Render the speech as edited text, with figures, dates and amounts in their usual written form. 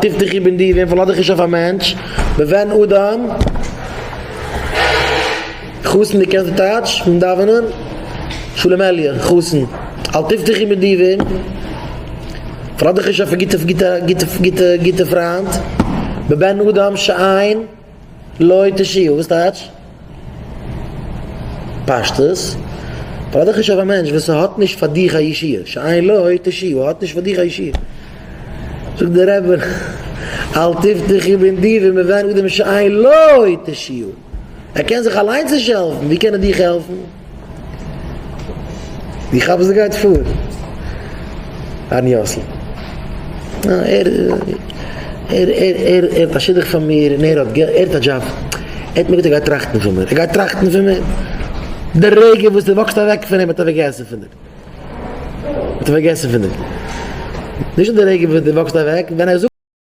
תבטחו בנדיבים, פארלאז דיך נישט אויף א מענטש, בבן אדם, חתן דו קענסט די טייטש פון דאווענען? שלום אלי', חתן, אל תבטחו בנדיבים, פארלאז דיך נישט אויף גוטע גוטע גוטע גוטע גוטע פריינט, בבן אדם שאין לו תשועה, וואס טייטש? פשטות, פארלאז דיך נישט אויף א מענטש וואס האט נישט פאר דיך א ישועה, שאין לו תשועה, האט נישט פאר דיך א ישועה. זאגט דער רבי, אל תבטחו בנדיבים בבן אדם שאין לו תשועה, ער קען זיך אליינס נישט העלפן, ווי קען ער דיך העלפן? דו כאפסט וואס דא גייט פאר? אהרן יאסל. ער ער ער ער ער האט א שידוך פאר מיר און ער האט געלט ער האט א דזשאב. ער האט מיר געזאגט ער גייט טראכטן פון מיר. ער גייט טראכטן פון מיר? די רגע וואס דו וואקסט אוועק פון אים האט ער פארגעסן פון דיר. האט ער פארגעסן פון דיר. נישט די רגע וואס דו וואקסט אוועק, ווען ער זאגט.